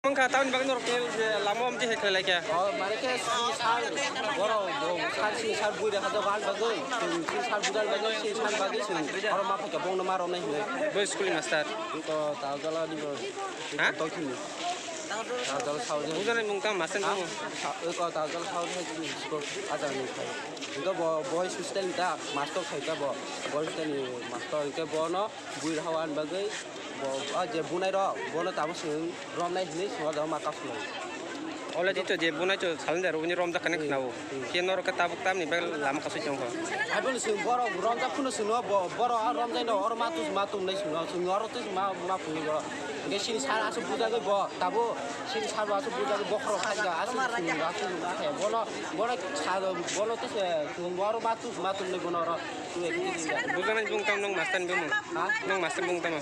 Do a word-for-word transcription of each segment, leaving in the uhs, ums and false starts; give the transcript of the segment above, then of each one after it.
Wngkha tamoni bagwi norok je lama o amtwi hai khlai laikha. O mane khe si sal borok bo sal si sal bui rokha jago ani bagwi, si sal bui rokha bagwi, si sal bagwi si oro ma phaikha bongno ma romnai hinwi. Bo school ni master. Iko Taujala ni bo. Ha? Tokini. Taujala saujala. Bujana mung tang master tang. Iko Taujala saujala ni school aja ni khai. Iko bo boy system ta master khai ta bo. Boy system ni master ke bono. Bui rok hao ani bagwi bo, o je bunai rok bono tabuk chwng romnai hinwi chwng o jaga ma kasunai. Already to je bunai to salnjak rok bini romjak khe Hmm. khna-o. Hmm. Khe norok khe tabuk tamni bagwi lama kasui tongkha. Abono chwng borok romjak phano chwngno bo, borok a romjai no oro ma tus ma tumnai chwngno, chwng oro tus ma, ma phunwi borok. Hwnkhe chini sal aswk bujagwi bo tabuk chini sal bo aswk bujagwi bokhorok khaika aswk chwng aswk ma khe bono, bono sa, bono tus chwng bo oro ma tus ma tumnai bono oro. Bujana bung tamo nwng master ni bumung? Ha? Nwng master bung tamo?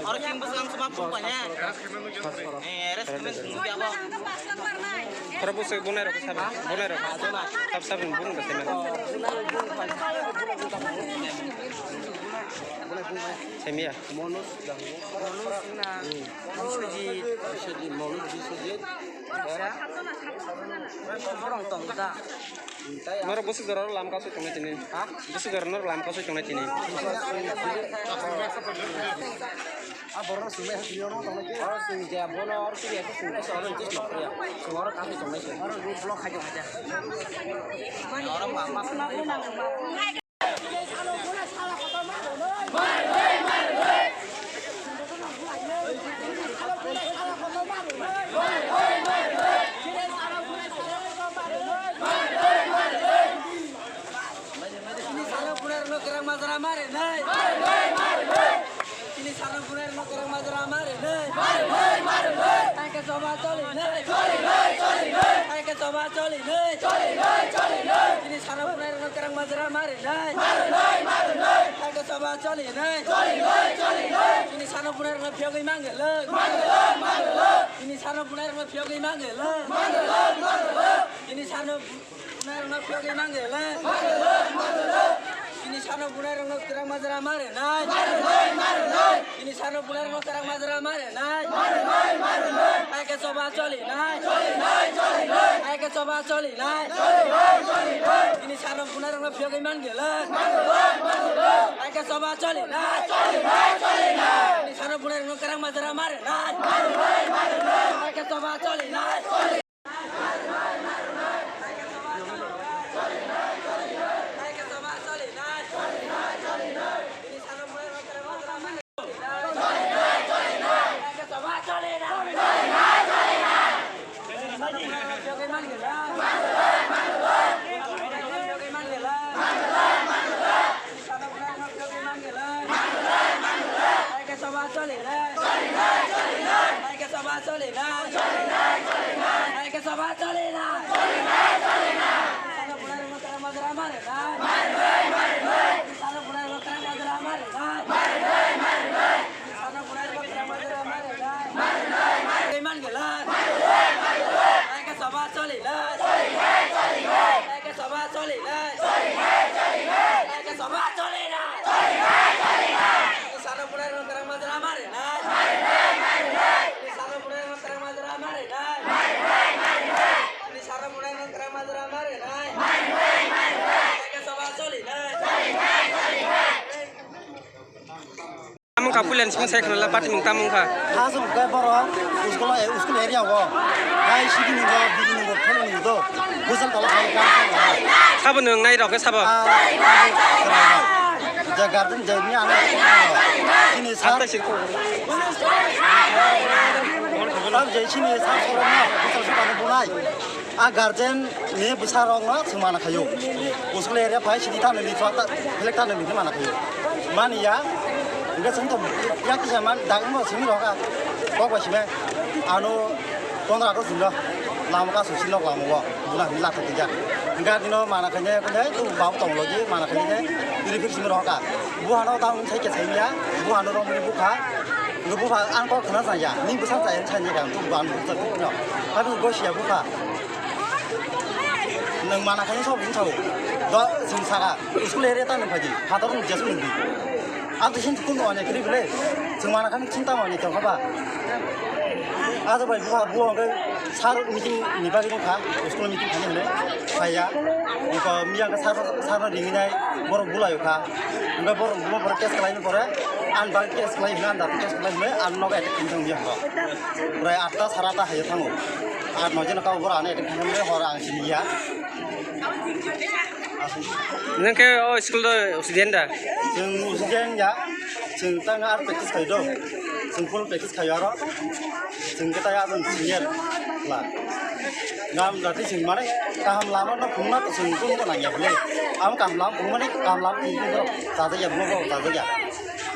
Oro king bwswk ang suma phung panya. Eh, rest comments nungya bo. Oro bwswk bunai rok sab, bunai rok. Sab sab bung bung da sema. Semia. Monus na. Biswajit. Biswajit, Monus Biswajit. Borok tong da. Norok bwswk jora lam kasui tongnai tini. Ha? Bwswk jora norok lam kasui tongnai tini. A borok sumai ha tini ono tongnai ke. Oro sing je bono oro sing ya sing ko oro just nok ya. Sing oro kasui tongnai sing. Oro road block khai tongnai. Oro ma ma. Chini salo bunai rokno kwrang majra mare nai. Chini salo bunai rokno kwrang majra mare nai. Hai khe choba choli nai. Hai khe choba choli nai. Chini salo bunai rokno kwrang majra mare nai. Hai khe choba choli nai. Chini salo bunai rokno phiyogwi mangwlwk. Chini salo bunai rokno phiyogwi mangwlwk. Chini salo Bunai rokno phiyogwi mangwlwk. Chini salo bunai rokno kwrang majra mare nai. Chini salo bunai rokno kwrang majra mare nai. Hai khe choba choli nai. Hai khe choba choli nai. Chini salo bunai rokno phiyogwi mangwlwk. Hai khe choba choli nai. Chini salo bunai rokno kwrang majra mare nai. Hai khe choba choli nai. Hai khe choba choli nai. Hai khe choba choli nai. Hai khe choba choli nai. Salo bunai rokno kwrang majra mare nai. Salo bunai rokno kwrang majra mare nai. Salo bunai rokno kwrang majra mare nai. Hai khe choba choli nai. Hai khe choba choli nai. Hai khe choba choli nai. Hai khe choba choli nai. Chini salo bunai rokno kwrang majra mare nai. Chini salo bunai rokno kwrang majra mare nai. Chini salo bunai rokno kwrang majra mare nai. Hai khe choba choli nai. Tamo wngkha puila ni simi sai khwlai la party mung tamo wngkha. Ha song khe borok school, school area o. Hai sidi ni go, bidi ni go, thani ni go. Bujal tala khai ka. Sabo nwng nai rok khe sabo. Ah, ja garden ja ni ano. Sini sar. Sab je sini sar soro na. Bujal sar bunai. A guardian ni bwsa rok no chwng mana khayo. School area phai sidi thani ni chwng ta, belek thani ni mana khayo. Mani ya, hingke chwng to yak kisa man, dak no simi roka. Kok ba sime, ano pondro August din no, lama kasu si nok lama o, buna hini lakha tija. Hingke dino mana khaine, khaine, tu bau tong logi, mana khaine, Rifik simi rohka. Buhano tang sai ke sai ya. Buhano romri bukha. Ngu bukha ang kok khna saya. Ni bwsa saya sai ni kan. Tu ban bukha tu no. Kami go sia bukha. Nang mana kani sok ni sao. Do sung saka. School area ta nang phaji. Phator ni jasu ni. Ang to sin kun one kri bele. Sung mana kani chinta mani to khaba. Aja bai bukha buhano. Sir meeting ni bagwi wngkha, school meeting thani hwnwi phaiya. Wngkha miyang khe sir, sir no ringinai, borok bulai wngkha. Wngkha borok, borok, borok case khlaini pore, ang bagwi case khlai hwnwi, ang dati case khlai hwnwi, ang nogo attack khaina thangwi wngkha. Prai atta sara ta haiya thango. Ar noijeno kabo borok ano attack khaina hwnwi hor ang siniya. Nwng khe o school do student da? Chwng student ya. Chwng tang ar practice khai do. Chwng full practice khai aro. Chwng khe tai aboni senior la. Ngam jati chwng mane kaham lama no phungna to chwng phung ko nangya bole. Am kaham lama phung mane kaham lama phung ko chajak ya, bo bo chajak ya.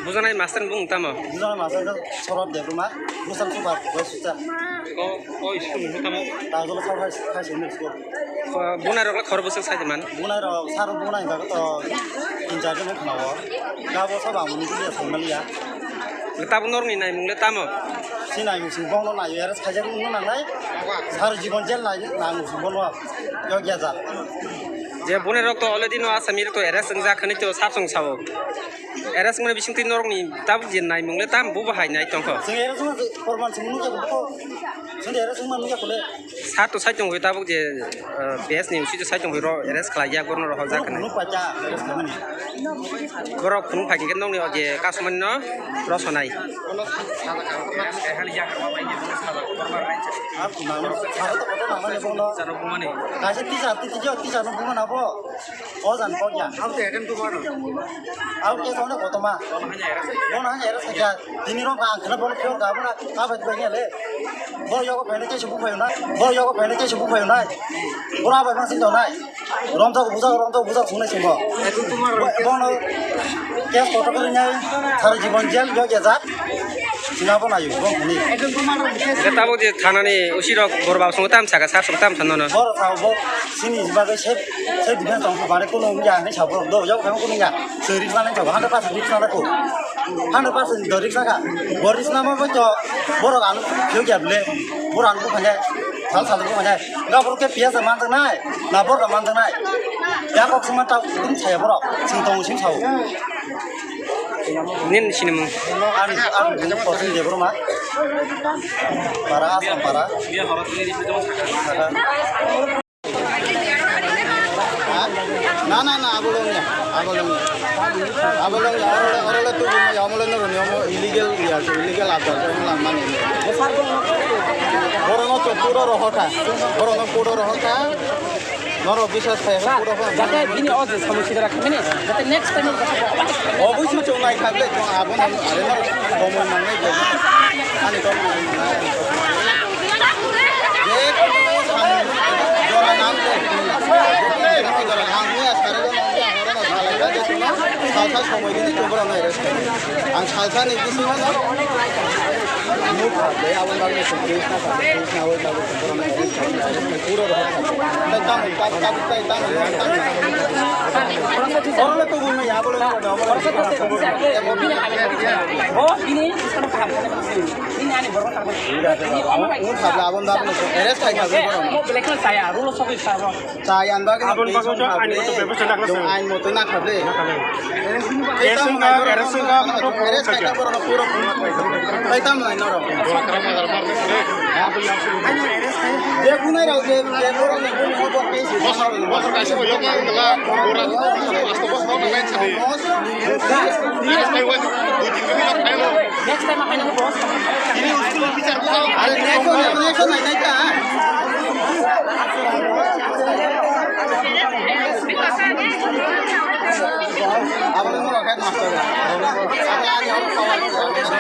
Bujanai master bung tamo? Bujanai master do Sorot Debbarma, Busan Super, Boy Sucha. O, o school ni tamo? Tajolo sa hai, hai school. Bunai rok le khor bwswk sai man? Bunai rok sar bunai ba to tin char jon khna o. Gabo sabo ang ni dia sai maliya. Tabuk norok ni naimung le tamo? Si naimung sing bono nai arrest khaijak nung nangnai. Sar jibon jail nai nang sing bono. Yo gya ja. Je bunai rok to already no Asami rok to arrest wngjak khani to sar song sao. Arrest mani bising twi norok ni tabuk je naimung le tam bubo hai nai tongkho. Sing arrest ma porman sing nung ya ko. Sing arrest ma nung ya ko le. Sar to sai tongwi tabuk je, eh, B S ni usi to sai tongwi ro arrest khlai ya, borno ro hojak khnai. Borok phunuk phai khe nokni o je kasumani no rosonai. Kaisa tisa, tisa, tisa no bumana bo. O jan kok ya. Abo te atem tu mano. Abo ke sone kotoma. Bono hanya era sakya. Tini rom ka angkhana bono pheo ka bono ka bai bai le. Bo yogo phene ke subu pheo nai. Bo yogo phene ke subu pheo nai. Bono bai ma sin do nai. Rom to buja, rom to buja sunai simo. Bono ke koto kali nai. Sara jibon jail yo ke jat. Sina bo nayo bo ni. Ke tabuk je thanani usi rok borba song tam saka sar song tam thanono. Bor sa bo sini bagwi se se defense tong bare kono ya ni sa bo do yo kono ya. Seri mana to hundred percent risk na ko. Hundred percent do risk na ka. Bo risk na mo to borok ano pheo ya ble. Borok ano ko khanya. Sal sal ko khanya. Ga borok ke piyasa man nai. Na borok man nai. Ya kok sima ta dum saya borok. Sing tong sing sao. Nin sinimung. Ang, ang, ang, Kosin Debbarma. Para, Asam para. Ha? Na, na, na, abo longya, abo longya. Abo longya, oro, oro le tubu ma, amo le noro ni, amo illegal ya, illegal abdal, amo lang mani. Boro no to puro rohota, boro no puro rohota. Norok biswas khai Sir, pura pura jate bini o je samung sidra khamani, jate next time o jate obviously chwng nai kha ble, chwng abo nang are norok somoi mangnai ble. Ani to je kono samung jora nang ble. Jora nang ya sare do nang ya horo no salai ka je kono salsa somoi dini chwng boro nai rest khai. Ang salsa ni bisingo no move kha ble, abo bagwi chwng Krishna kha, Krishna oi bagwi chwng boro nai rest khai. Pura rohor. Tai tamo, tai, tai, tai tamo, tai tamo. Oro le tubu no ya, bole. Bo bini, bini ani borok tamo. Ngun sabla abon da no. Arrest khai kha boro. Mo black na saya, rulo sokoi sa. Tai an bagi. Abon bagi jo ani moto bebas na kha. Ain moto na kha de. Arrest khai kha, arrest khai kha, pura, pura. Tai tamo nai noro. Je kunai rao je, je borok ni bumung bo kaisa. Bosor, bosor kaisa bo yok lang la, ora, asto bosor na nai chadi. Next time akan boss. Ini usul bichar ko. Are next one, next one nai nai ta. Abo ni mora khat master. Abo ani oro kawai.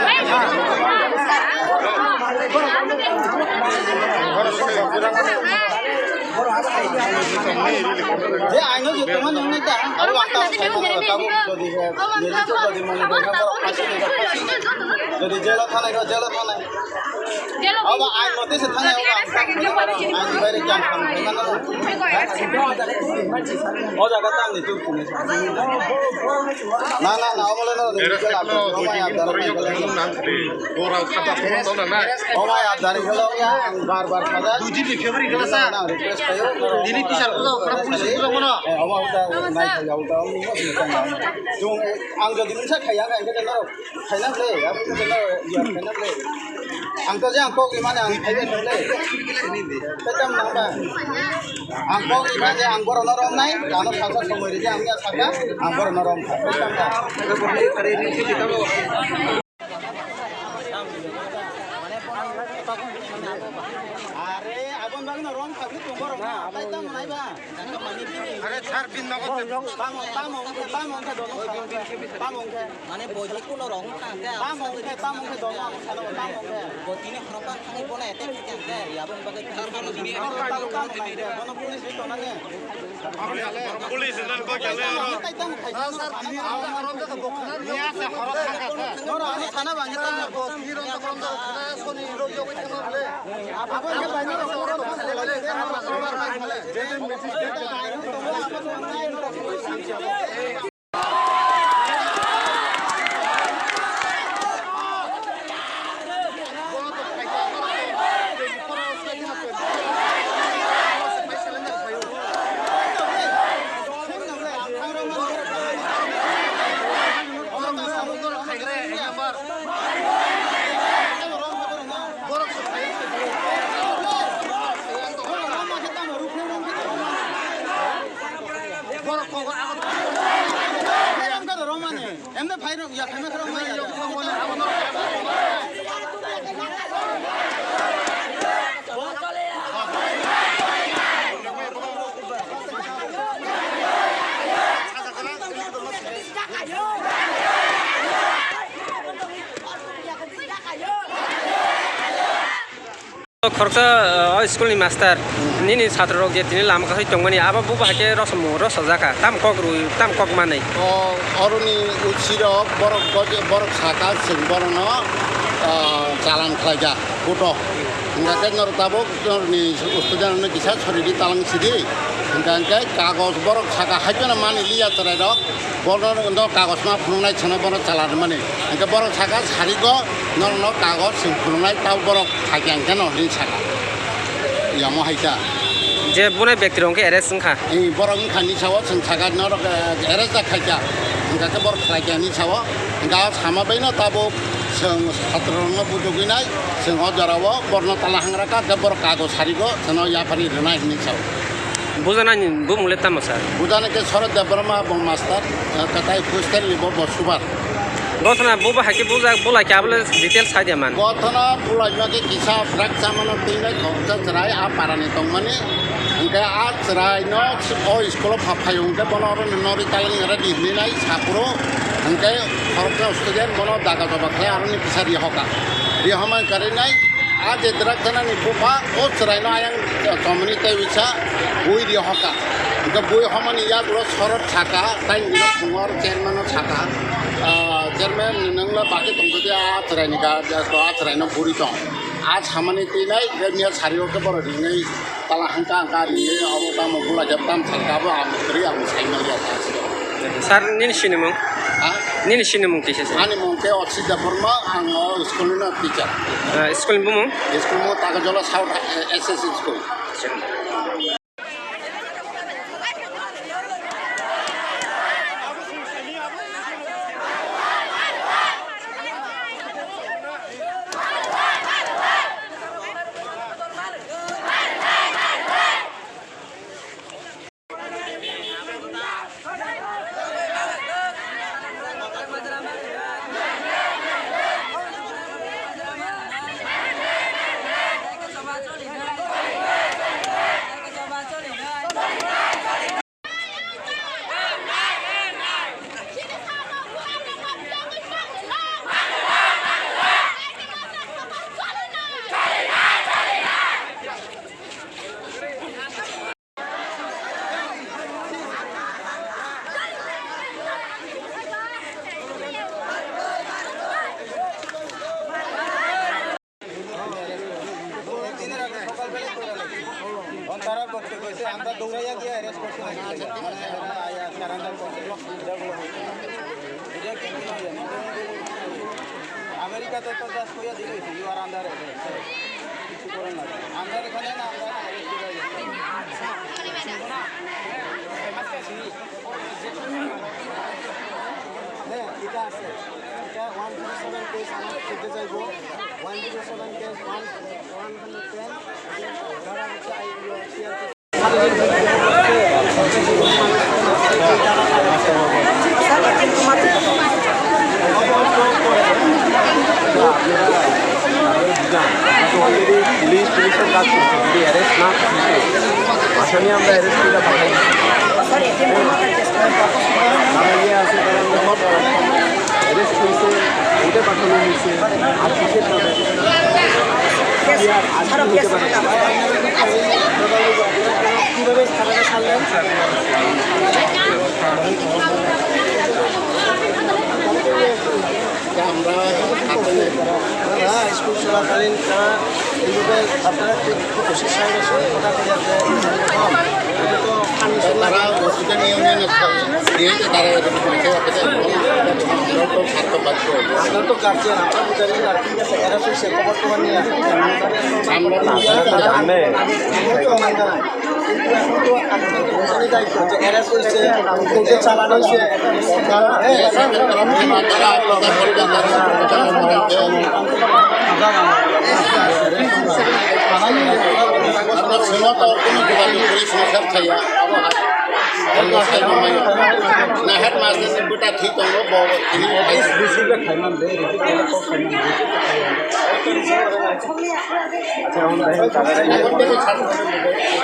Je aino je tongma nongnai ta, aro wata sai mo ta bo jodi he, jodi to jodi mo ni bana ko pasi ni pasi. Jodi jelo thanai ro jelo thanai. Obo ain mote se thangya, obo ang thang, ain baire kyan thang, thang, thang. O jaga ta ang itu. Na, na, na, obo le no, ni kela, obo ya, dar, ni kela. Obo ya, dar, ni kela, ya, ang bar, bar, khaja. Duji ni February kela sa. Na, request kayo. Dini tisar ko, kena police ko, kono. Eh, obo, obo, nai, kaya, obo, obo, obo, obo. Jung, eh, ang jadi nungsa kaya, kaya, kaya, no. Khaina ble, abo khaina, ya, khaina ble. Ang to je ang kok rimani ang khaina ble. Petam nang ba. Ang kok rimani ang borok no romnai, ano salsa somoi ridi ang ya saka, ang borok no romkha. Petam ba. Are, abon bagno romkha, ble tong borok na, tai tam nai ba. Are, sir, bin nogo. Tamo, tamo, tamo, tamo, tamo, tamo. Mane bo je kuno rok wngkha hwnkhe ang tamo wngkhe, tamo wngkhe dono ang sano tamo wngkhe. Bo tini khorokbar thangwi bono attack khaikha hwnkhe, aboni bagwi tamo tamo nai, bono police ri tonani. Police nang kok kale oro. Tamo khai tamo khai. Noro ano sana bangkhe tamo. Abo khe baino rok oro tamo. Borok kogo agon. Em da phai rok ya, phai ma khorok ma ya. Khoroksa, uh, o school ni master, nini chhatro rok je tini lama kasai tongmani, abo bubo hai khe rosomo rosojaka, tam kok rwi, tam kok manwi. O, oroni uchi rok borok goj-, borok saka chwng borokno, uh, chalan khlaijak, kuto. Hingkha khe norok tabuk norokni student rokno kisa soridi talang sidi. Hingkha hingkhe kagoj borok saka hai phano mani liya chwrai rok. Bono no kagoj ma phunuknai, chwngno bono chala rwmani. Hingke borok saka, "Sarigo, norokno kagoj chwng phunuknai, tabo borok khaikha hingke no," hinwi saka. Yamo hai ta. Je bunai bekti rok hingke arrest wngkha. Ee, borok wngkha hinwi sao, chwng saka norok, eh, arrest da khaikha. Hingkha khe borok khlaikha hinwi sao. Hingkha o sama bai no tabuk chwng satro rokno bujugwi nai, chwng o jora o borokno tala hangra kha, hingkhe borok kagoj sarigo, chwngno yapharwi rwnai hinwi sao. Bujanani bumung le tamo sir? Bujani khe Sorob Debbarma bo master, eh, katai hostel ni bo, bo super. Gothona bubo hai khe bujak, bulai khe abo le details sai dia man. Gothona bulai ma khe kisa bwrak chamano twi bai khoroksa chwrai a para ni tongmani. Hingkhe a chwrai no o school o pha phaio hingkhe bono oro ni nori talang ready hinwi nai saphuru. Hingkhe khoroksa student bono daga doba khlai aro ni kisa rihoka. Rihoma karwi nai. A je drak janani bupha, o chwraino ayang chomoni tei uisa bui ri hoka. Hingkhe bui homani yagulo sorot saka, tai bini phungo aro chairman-no saka, ah, "Chairman, nwng le baki tongthodia a chwraini ga, a chwraino buri tong." A samani twi nai, khe miya sari o khe borok rinai tala hangka hangka rinai, abo tamo bula jab tam salka, abo ang kwrwi ang sai manya. Sir, nini sinimung? Ha? Nini sinimung kisa sir? Ani mung khe Oksida Burma, ang o school ni teacher. Ah, school ni bumung? School ni bumung Takarjala South, eh, S S school. কইছে, আমরা দৌড়াইয়া গিয়া অ্যারেস্ট করতে পারি। মানে, এরা আয়া সারেন্ডার করতে। এটা কি কি হয়? আমেরিকাতে তো জাস্ট কইয়া দিলে হইছে, "You are under arrest." কিছু করার নাই। আমরা এখানে না, আমরা অ্যারেস্ট করে দিচ্ছি। হ্যাঁ, এটা আছে। এটা ওয়ান জিরো সেভেন কেস আমার করতে চাইবো। One zero seven case one, one hundred ten. যারা হচ্ছে আই-, সিআরপি পুলিশ, পুলিশের কাজ করছে, যদি অ্যারেস্ট না থাকে, আসামি আমরা অ্যারেস্ট করে পাঠাই দিচ্ছি। তারা ইয়ে আছে, তারা অ্যারেস্ট হয়েছে, কোর্টে পাঠানো হয়েছে, আর কিসের কারণে? কিভাবে তারা ছাড়লেন? আমরা হাতে নেই। তারা স্কুল চলাকালীন তারা এইভাবে আপনারা কি ওসি সাহেবের সঙ্গে কথা বলে আপনারা, এটা তো পারমিশন লাগে। তারা হসপিটাল ইউনিয়নের সাথে নিয়ে যে তারা এরকম করে আপনাদের আমরা তো স্বার্থ বাধ্য। আপনারা তো গার্জিয়ান, আপনারা বুঝাবেন না, ঠিক আছে, এরা তো সে খবর টবর নিয়ে আসে। আমরা তো আমরা তো জানি।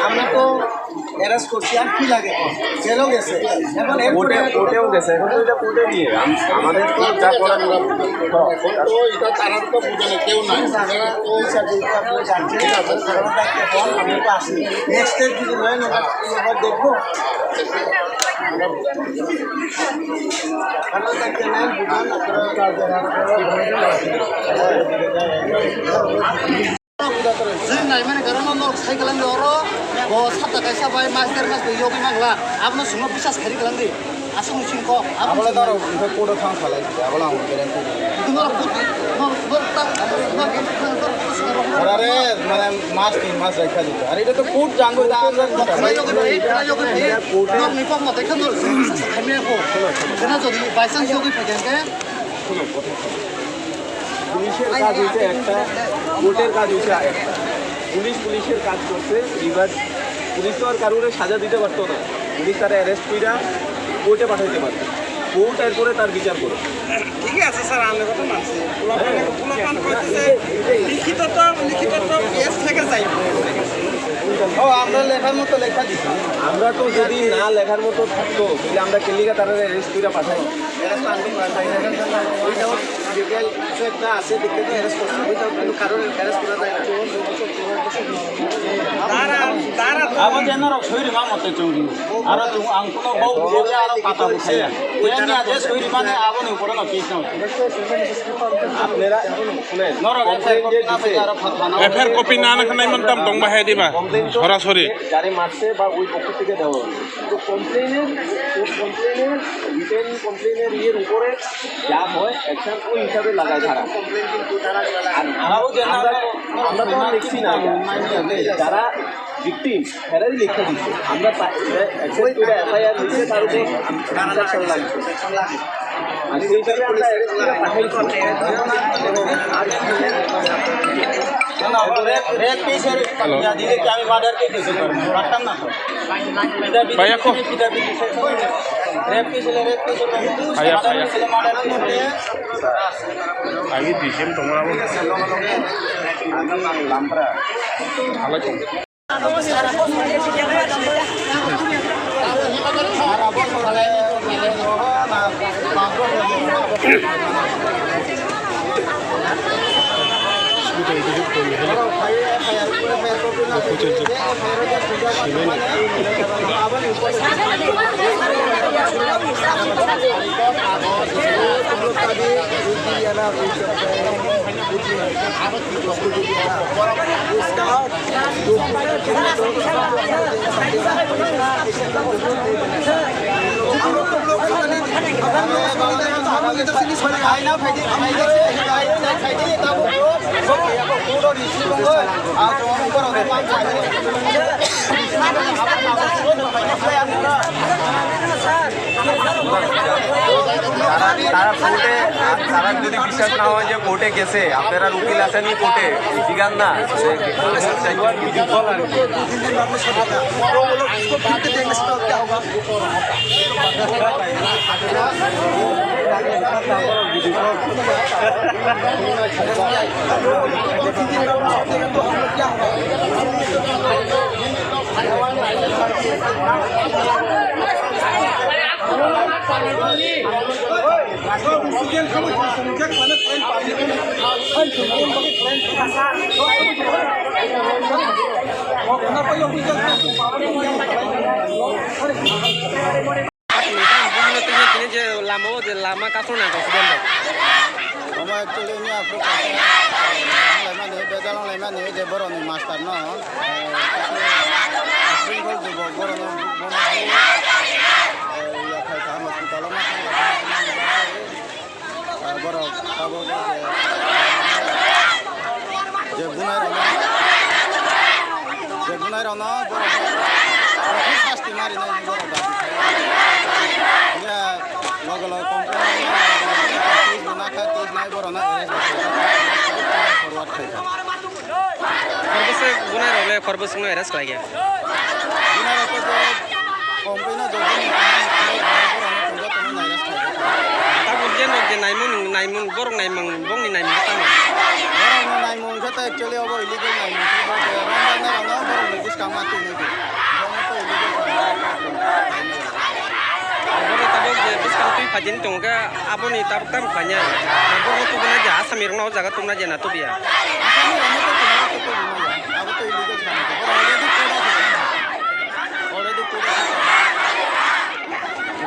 আমরা তো অ্যারেস্ট করছি, আর কি লাগে? জেলও গেছে, এখন এরপরে কোর্টে, কোর্টেও গেছে, এখন তো এটা কোর্টে নিয়ে আম-, আমাদের তো যা করার। এখন তো এটা তারা তো বুঝে না, কেউ নাই। তারা তো বিচার দিতে আপনারা জানছেন, আপনারা কারণ দায়িত্ব পালন, আমরা তো আসি। নেক্সট স্টেপ যদি হয় না, আমরা দেখবো। কারণ দায়িত্ব নেন, বুঝুন, আপনারা Chwng naimani karon no norok sai kwlangdi oro, bo sata kaisa bai mas der mas bai yogwi mangla, abono chwngno bisas khairi kwlangdi, aswk ni singko, abo Abole norok hwnkhe court o thang salai, abole ang guarantee rw. Norok but, norok, norok ta, norok, norok, norok, Ora re, mane mas tin mas raikha jito. Are eta to court jangbo da amra khwna yogwi bai, khwna yogwi bai, norok ni kok mote khe norok chwngno bisas khaimaya kho. Khwna jodi by chance yogwi phaikha khe, পুলিশের কাজ হচ্ছে একটা, কোর্টের কাজ হচ্ছে আরেকটা। পুলিশ পুলিশের কাজ করছে, রিভার্স পুলিশ তো আর কারোরে সাজা দিতে পারতো না। পুলিশ তারা অ্যারেস্ট কইরা কোর্টে পাঠাইতে পারতো, কোর্ট এরপরে তার বিচার করে। ঠিক আছে স্যার, আমি কথা মানছি। পোলাপান, পোলাপান কইতেছে, লিখিত তো, লিখিত তো কেস থেকে যাইব। ও, আমরা লেখার মতো লেখা দিছি। আমরা তো যদি না লেখার মতো থাকতো, তাহলে আমরা কেলিগা তারা অ্যারেস্ট কইরা পাঠাই। Arrest আনতে পারে না। Without legal কিছু একটা আছে, দেখতে তো arrest করছে। Without কোনো কারণে arrest করা যায় না। তারা, তারা তো abo je norok soi rima mote chwng aro chwng ang kuno bo bujo je aro kata bo khaya. Tei ani aje soi rima ni abo ni upore no case no. Apnera, norok F I R copy na phai aro pha-, phana. F I R copy na na khanai man tam tong ba hai di ba. Sorasori. Jari marche ba oi pokho theke dewa. তো কমপ্লেনের, তো কমপ্লেনের, রিটেন কমপ্লেনের ইয়ের উপরে যা হয়, অ্যাকশন ওই হিসাবে লাগায় তারা। আর আমরা, আমরা তো আর লিখছি না, যারা ভিকটিম, তারাই লিখে দিচ্ছে। আমরা তা-, অ্যাকশন করে এফআইআর লিখে তার উপর ইনস্ট্রাকশন লাগছে। আর সেই হিসাবে আমরা অ্যারেস্ট করে পাঠাইছি। আর না, না, রেপ, রেপ কেসের, হ্যালো। দিলে কি আমি মার্ডার কেস হইতে পারবো? পারতাম না তো। পিটাপিটি, ভাইয়া, কো- পিটাপিটি শেষ হয়ে গেছে। রেপ কেস হলে রেপ কেস হতে হবে। ভাইয়া, মার্ডার ভাইয়া। কেস হলে মার্ডার কেস হতে হবে। Agi D C M tongo abo. Alaikum. তারা, তারা কোর্টে, তারা যদি বিশ্বাস না হয় যে কোর্টে গেছে, আপনারা উকিল আছেন কোর্টে, জিগান না। Tini je lama o je lama kakrwna kok sibendo. Omo actually ni aphuru kaisa laimani, bejal laimani je borokni master no, eh, Srinkhol Debbarma borokno bono, eh, yaphai kaham hospital o ma thang. Ah, borok tabuk je bunai rokno, je bunai rokno borok sasti mari nai borok dabi. Ya, logo logo complain nai, case bo nakha, case nai borok no arrest bo khaijak, forward khaijak. Khorbo se bunai rok le khorbo songno arrest khlai khe. Bunai rok to je complain no jodi ni tini borok no tongja tongma nai rest khlai khe. Tabuk je nok je naimung, naimung, borok naimung, bongni naimung tamo. Borok no naimung khe to actually obo illegal naimung khe bo je rom rom no rok no borok ni bwskang ma twi nai khe. Borok no to illegal khe. Borok tabuk je bwskang twi phaidi tongo khe aboni tabuk tamo khlai nai. Borok no tubuna je Asami rok no o jaga tubuna je na tubiya. Asami rok no to tongma rok to tubuna ya. Abo to illegal khe. Borok already court o thangkha. Already court o thangkha.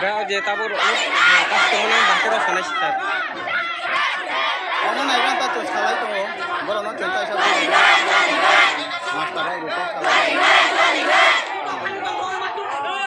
Ga je tabuk rok no customer no bakhe rok sanai sita. Omo naiba ta to salai tongo. Borok no chwng kaisa